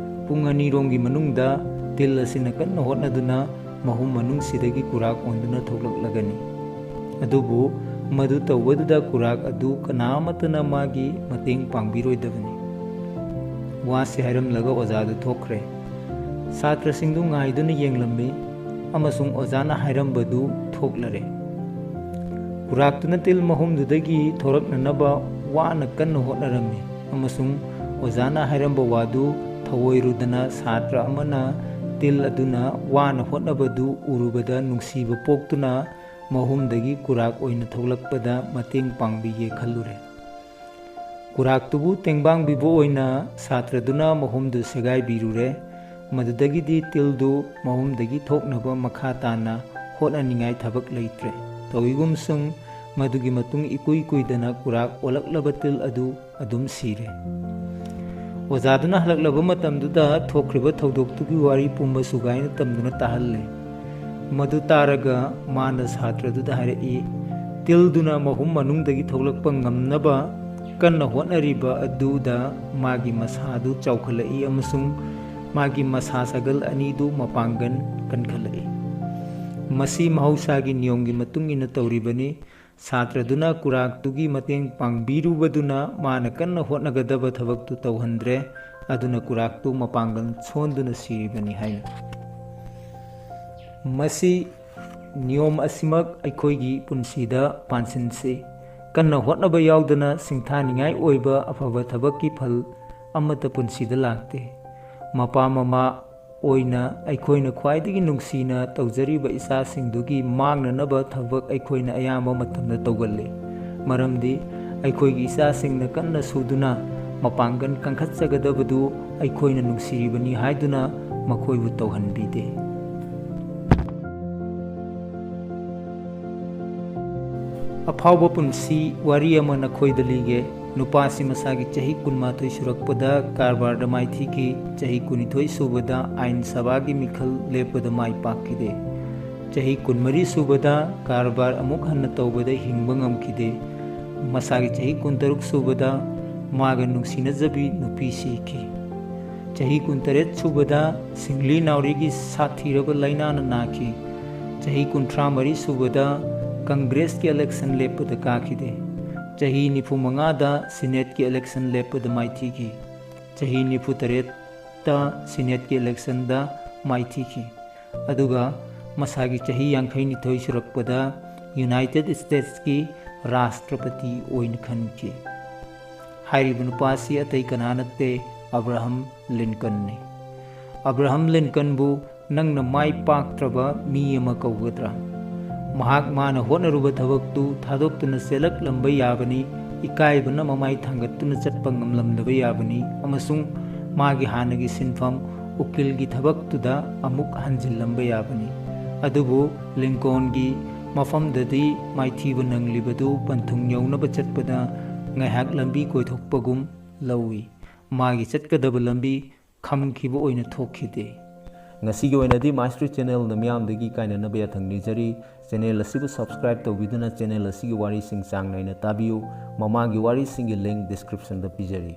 "ꯄꯨꯡ ꯑꯅꯤꯔꯣꯝꯒꯤ ꯃꯅꯨꯡꯗ ꯇꯤꯜ ꯑꯁꯤꯅ ꯀꯟꯅ ꯍꯣꯠꯅꯗꯨꯅ ꯃꯍꯨꯝ ꯃꯅꯨꯡꯁꯤꯗꯒꯤ ꯀꯨꯔꯥꯛ ꯑꯣꯟꯗꯨꯅ ꯊꯣꯛꯂꯛꯂꯒꯅꯤ꯫ ꯑꯗꯨꯕꯨ ꯃꯗꯨ ꯇꯧꯕꯗꯨꯗ ꯀꯨꯔꯥꯛ ꯑꯗꯨ ꯀꯅꯥ ꯑꯃꯠꯇꯅ ꯃꯥꯒꯤ ꯃꯇꯦꯡ ꯄꯥꯡꯕꯤꯔꯣꯏꯗꯕꯅꯤ꯫" ꯋꯥꯁꯤ ꯍꯥꯏꯔꯝꯂꯒ ꯑꯣꯖꯥꯗꯨ ꯊꯣꯛꯈ꯭ꯔꯦ꯫ ꯁꯥꯇ꯭ꯔꯁꯤꯡꯗꯨ ꯉꯥꯏꯗꯨꯅ ꯌꯦꯡꯂꯝꯃꯤ ꯑꯃꯁꯨꯡ ꯑꯣꯖꯥꯅ ꯍꯥꯏꯔꯝꯕꯗꯨ ꯊꯣꯛꯂꯔꯦ꯫ ꯀꯨꯔꯥꯛꯇꯨꯅ ꯇꯤꯜ ꯃꯍꯨꯝꯗꯨꯗꯒꯤ ꯊꯣꯔꯛꯅꯅꯕ ꯋꯥꯅ ꯀꯟꯅ ꯍꯣꯠꯅꯔꯝꯃꯤ ꯑꯃꯁꯨꯡ ꯑꯣꯖꯥꯅ ꯍꯥꯏꯔꯝꯕ ꯋꯥꯗꯨ ꯊꯧꯑꯣꯏꯔꯨꯗꯅ ꯁꯥꯇ꯭ꯔ ꯑꯃꯅ ꯇꯤꯜ ꯑꯗꯨꯅ ꯋꯥꯅ ꯍꯣꯠꯅꯕꯗꯨ ꯎꯔꯨꯕꯗ ꯅꯨꯡꯁꯤꯕ ꯄꯣꯛꯇꯨꯅ ꯃꯍꯨꯝꯗꯒꯤ ꯀꯨꯔꯥꯛ ꯑꯣꯏꯅ ꯊꯣꯛꯂꯛꯄꯗ ꯃꯇꯦꯡ ꯄꯥꯡꯕꯤꯒꯦ ꯈꯜꯂꯨꯔꯦ꯫ ꯀꯨꯔꯥꯛꯇꯨꯕꯨ ꯇꯦꯡꯕꯥꯡꯕꯤꯕ ꯑꯣꯏꯅ ꯁꯥꯇ꯭ꯔꯗꯨꯅ ꯃꯍꯨꯝꯗꯨ ꯁꯦꯒꯥꯏꯕꯤꯔꯨꯔꯦ꯫ ꯃꯗꯨꯗꯒꯤꯗꯤ ꯇꯤꯜꯗꯨ ꯃꯍꯨꯝꯗꯒꯤ ꯊꯣꯛꯅꯕ ꯃꯈꯥ ꯇꯥꯅ ꯍꯣꯠꯅꯅꯤꯡꯉꯥꯏ ꯊꯕꯛ ꯂꯩꯇ꯭ꯔꯦ꯫ ꯇꯧꯏꯒꯨꯝꯁꯨꯡ ꯃꯗꯨꯒꯤ ꯃꯇꯨꯡ ꯏꯀꯨꯏ ꯀꯨꯏꯗꯅ ꯀꯨꯔꯥꯛ ꯑꯣꯜꯂꯛꯂꯕ ꯇꯤꯜ ꯑꯗꯨ ꯑꯗꯨꯝ ꯁꯤꯔꯦ꯫ ꯑꯣꯖꯥꯗꯨꯅ ꯍꯜꯂꯛꯂꯕ ꯃꯇꯝꯗꯨꯗ ꯊꯣꯛꯈ꯭ꯔꯤꯕ ꯊꯧꯗꯣꯛꯇꯨꯒꯤ ꯋꯥꯔꯤ ꯄꯨꯝꯕ ꯁꯨꯒꯥꯏꯅ ꯇꯝꯗꯨꯅ ꯇꯥꯍꯜꯂꯦ꯫ ꯃꯗꯨ ꯇꯥꯔꯒ ꯃꯥꯅ ꯁꯥꯇ꯭ꯔꯗꯨꯗ ꯍꯥꯏꯔꯛꯏ, "ꯇꯤꯜꯗꯨꯅ ꯃꯍꯨꯝ ꯃꯅꯨꯡꯗꯒꯤ ꯊꯣꯛꯂꯛꯄ ꯉꯝꯅꯕ ꯀꯟꯅ ꯍꯣꯠꯅꯔꯤꯕ ꯑꯗꯨꯗ ꯃꯥꯒꯤ ꯃꯁꯥꯗꯨ ꯆꯥꯎꯈꯠꯂꯛꯏ ꯑꯃꯁꯨꯡ ꯃꯥꯒꯤ ꯃꯁꯥ ꯁꯒꯜ ꯑꯅꯤꯗꯨ ꯃꯄꯥꯡꯒꯜ ꯀꯟꯈꯠꯂꯛꯏ꯫ ꯃꯁꯤ ꯃꯍꯧꯁꯥꯒꯤ ꯅꯤꯌꯣꯝꯒꯤ ꯃꯇꯨꯡ ꯏꯟꯅ ꯇꯧꯔꯤꯕꯅꯤ꯫ ꯁꯥꯇ꯭ꯔꯗꯨꯅ ꯀꯨꯔꯥꯛꯇꯨꯒꯤ ꯃꯇꯦꯡ ꯄꯥꯡꯕꯤꯔꯨꯕꯗꯨꯅ ꯃꯥꯅ ꯀꯟꯅ ꯍꯣꯠꯅꯒꯗꯕ ꯊꯕꯛꯇꯨ ꯇꯧꯍꯟꯗ꯭ꯔꯦ꯫ ꯑꯗꯨꯅ ꯀꯨꯔꯥꯛꯇꯨ ꯃꯄꯥꯡꯒꯜ ꯁꯣꯟꯗꯨꯅ ꯁꯤꯔꯤꯕꯅꯤ" ꯍꯥꯏꯅ꯫ ꯃꯁꯤ ꯅꯤꯌꯣꯝ ꯑꯁꯤꯃꯛ ꯑꯩꯈꯣꯏꯒꯤ ꯄꯨꯟꯁꯤꯗ ꯄꯥꯟꯁꯤꯟꯁꯤ꯫ ꯀꯟꯅ ꯍꯣꯠꯅꯕ ꯌꯥꯎꯗꯅ ꯁꯤꯡꯊꯥꯅꯤꯡꯉꯥꯏ ꯑꯣꯏꯕ ꯑꯐꯕ ꯊꯕꯛꯀꯤ ꯐꯜ ꯑꯃꯠꯇ ꯄꯨꯟꯁꯤꯗ ꯂꯥꯛꯇꯦ꯫ ꯃꯄꯥ ꯃꯃꯥ ꯑꯣꯏꯅ ꯑꯩꯈꯣꯏꯅ ꯈ꯭ꯋꯥꯏꯗꯒꯤ ꯅꯨꯡꯁꯤꯅ ꯇꯧꯖꯔꯤꯕ ꯏꯆꯥꯁꯤꯡꯗꯨꯒꯤ ꯃꯥꯡꯅꯅꯕ ꯊꯕꯛ ꯑꯩꯈꯣꯏꯅ ꯑꯌꯥꯝꯕ ꯃꯇꯝꯗ ꯇꯧꯒꯜꯂꯤ꯫ ꯃꯔꯝꯗꯤ ꯑꯩꯈꯣꯏꯒꯤ ꯏꯆꯥꯁꯤꯡꯅ ꯀꯟꯅ ꯁꯨꯗꯨꯅ ꯃꯄꯥꯡꯒꯜ ꯀꯟꯈꯠꯆꯒꯗꯕꯗꯨ ꯑꯩꯈꯣꯏꯅ ꯅꯨꯡꯁꯤꯔꯤꯕꯅꯤ ꯍꯥꯏꯗꯨꯅ ꯃꯈꯣꯏꯕꯨ ꯇꯧꯍꯟꯕꯤꯗꯦ꯫ ꯑꯐꯥꯎꯕ ꯄꯨꯟꯁꯤ ꯋꯥꯔꯤ ꯑꯃ ꯅꯈꯣꯏꯗ ꯂꯤꯒꯦ꯫ ꯅꯨꯄꯥꯁꯤ ꯃꯁꯥꯒꯤ ꯆꯍꯤ ꯀꯨꯟꯃꯥꯊꯣꯏ ꯁꯨꯔꯛꯄꯗ ꯀꯔꯕꯥꯔꯗ ꯃꯥꯏꯊꯤꯈꯤ꯫ ꯆꯍꯤ ꯀꯨꯟꯅꯤꯊꯣꯏ ꯁꯨꯕꯗ ꯑꯥꯏꯟ ꯁꯚꯥꯒꯤ ꯃꯤꯈꯜ ꯂꯦꯞꯄꯗ ꯃꯥꯏ ꯄꯥꯛꯈꯤꯗꯦ꯫ ꯆꯍꯤ ꯀꯨꯟꯃꯔꯤ ꯁꯨꯕꯗ ꯀꯔꯕꯥꯔ ꯑꯃꯨꯛ ꯍꯟꯅ ꯇꯧꯕꯗ ꯍꯤꯡꯕ ꯉꯝꯈꯤꯗꯦ꯫ ꯃꯁꯥꯒꯤ ꯆꯍꯤ ꯀꯨꯟꯇꯔꯨꯛ ꯁꯨꯕꯗ ꯃꯥꯒ ꯅꯨꯡꯁꯤꯅꯖꯕꯤ ꯅꯨꯄꯤ ꯁꯤꯈꯤ꯫ ꯆꯍꯤ ꯀꯨꯟꯇꯔꯦꯠ ꯁꯨꯕꯗ ꯁꯤꯡꯂꯤ ꯅꯥꯎꯔꯤꯒꯤ ꯁꯥꯊꯤꯔꯕ ꯂꯥꯏꯅꯥꯅ ꯅꯥꯈꯤ꯫ ꯆꯍꯤ ꯀꯨꯟꯊ꯭ꯔꯥ ꯃꯔꯤ ꯁꯨꯕꯗ ꯀꯪꯒ꯭ꯔꯦꯁꯀꯤ ꯏꯂꯦꯛꯁꯟ ꯂꯦꯞꯄꯗ ꯀꯥꯈꯤꯗꯦ꯫ ꯆꯍꯤ ꯅꯤꯐꯨ ꯃꯉꯥꯗ ꯁꯤꯅꯦꯠꯀꯤ ꯏꯂꯦꯛꯁꯟ ꯂꯦꯞꯄꯗ ꯃꯥꯏꯊꯤꯈꯤ꯫ ꯆꯍꯤ ꯅꯤꯐꯨ ꯇꯔꯦꯠꯇ ꯁꯤꯅꯦꯠꯀꯤ ꯏꯂꯦꯛꯁꯟꯗ ꯃꯥꯏꯊꯤꯈꯤ꯫ ꯑꯗꯨꯒ ꯃꯁꯥꯒꯤ ꯆꯍꯤ ꯌꯥꯡꯈꯩ ꯅꯤꯊꯣꯏ ꯁꯨꯔꯛꯄꯗ ꯌꯨꯅꯥꯏꯇꯦꯗ ꯁ꯭ꯇꯦꯠꯁꯀꯤ ꯔꯥꯁꯇ꯭ꯔꯄꯇꯤ ꯑꯣꯏꯅ ꯈꯟꯈꯤ꯫ ꯍꯥꯏꯔꯤꯕ ꯅꯨꯄꯥ ꯑꯁꯤ ꯑꯇꯩ ꯀꯅꯥ ꯅꯠꯇꯦ, ꯑꯕ꯭ꯔꯥꯍꯝ ꯂꯤꯟꯀꯟꯅꯤ꯫ ꯑꯕ꯭ꯔꯥꯍꯝ ꯂꯤꯟꯀꯟꯕꯨ ꯅꯪꯅ ꯃꯥꯏ ꯄꯥꯛꯇ꯭ꯔꯕ ꯃꯤ ꯑꯃ ꯀꯧꯒꯗ꯭ꯔꯥ? ꯃꯍꯥꯛ ꯃꯥꯅ ꯍꯣꯠꯅꯔꯨꯕ ꯊꯕꯛꯇꯨ ꯊꯥꯗꯣꯛꯇꯨꯅ ꯆꯦꯜꯂꯛꯂꯝꯕ ꯌꯥꯕꯅꯤ꯫ ꯏꯀꯥꯏꯕꯅ ꯃꯃꯥꯏ ꯊꯥꯡꯒꯠꯇꯨꯅ ꯆꯠꯄ ꯉꯝꯂꯝꯗꯕ ꯌꯥꯕꯅꯤ ꯑꯃꯁꯨꯡ ꯃꯥꯒꯤ ꯍꯥꯟꯅꯒꯤ ꯁꯤꯟꯐꯝ ꯎꯀꯤꯜꯒꯤ ꯊꯕꯛꯇꯨꯗ ꯑꯃꯨꯛ ꯍꯟꯖꯤꯜꯂꯝꯕ ꯌꯥꯕꯅꯤ꯫ ꯑꯗꯨꯕꯨ ꯂꯤꯡꯀꯣꯟꯒꯤ ꯃꯐꯝꯗꯗꯤ ꯃꯥꯏꯊꯤꯕ ꯅꯪꯂꯤꯕꯗꯨ ꯄꯟꯊꯨꯡ ꯌꯧꯅꯕ ꯆꯠꯄꯗ ꯉꯥꯏꯍꯥꯛ ꯂꯝꯕꯤ ꯀꯣꯏꯊꯣꯛꯄꯒꯨꯝ ꯂꯧꯏ꯫ ꯃꯥꯒꯤ ꯆꯠꯀꯗꯕ ꯂꯝꯕꯤ ꯈꯝꯈꯤꯕ ꯑꯣꯏꯅ ꯊꯣꯛꯈꯤꯗꯦ꯫ ꯉꯁꯤꯒꯤ ꯑꯣꯏꯅꯗꯤ ꯃꯥꯏꯁꯇ꯭ꯔꯤ ꯆꯦꯅꯦꯜꯅ ꯃꯤꯌꯥꯝꯗꯒꯤ ꯀꯥꯏꯅꯅꯕ ꯌꯥꯊꯪ ꯅꯤꯖꯔꯤ꯫ ꯆꯦꯅꯦꯜ ꯑꯁꯤꯕꯨ subscribe ꯇꯧꯕꯤꯗꯨꯅ ꯆꯦꯅꯦꯜ ꯑꯁꯤꯒꯤ ꯋꯥꯔꯤꯁꯤꯡ ꯆꯥꯡ ꯅꯥꯏꯅ ꯇꯥꯕꯤꯌꯨ꯫ ꯃꯃꯥꯡꯒꯤ ꯋꯥꯔꯤꯁꯤꯡꯒꯤ link descriptionꯗ ꯄꯤꯖꯔꯤ꯫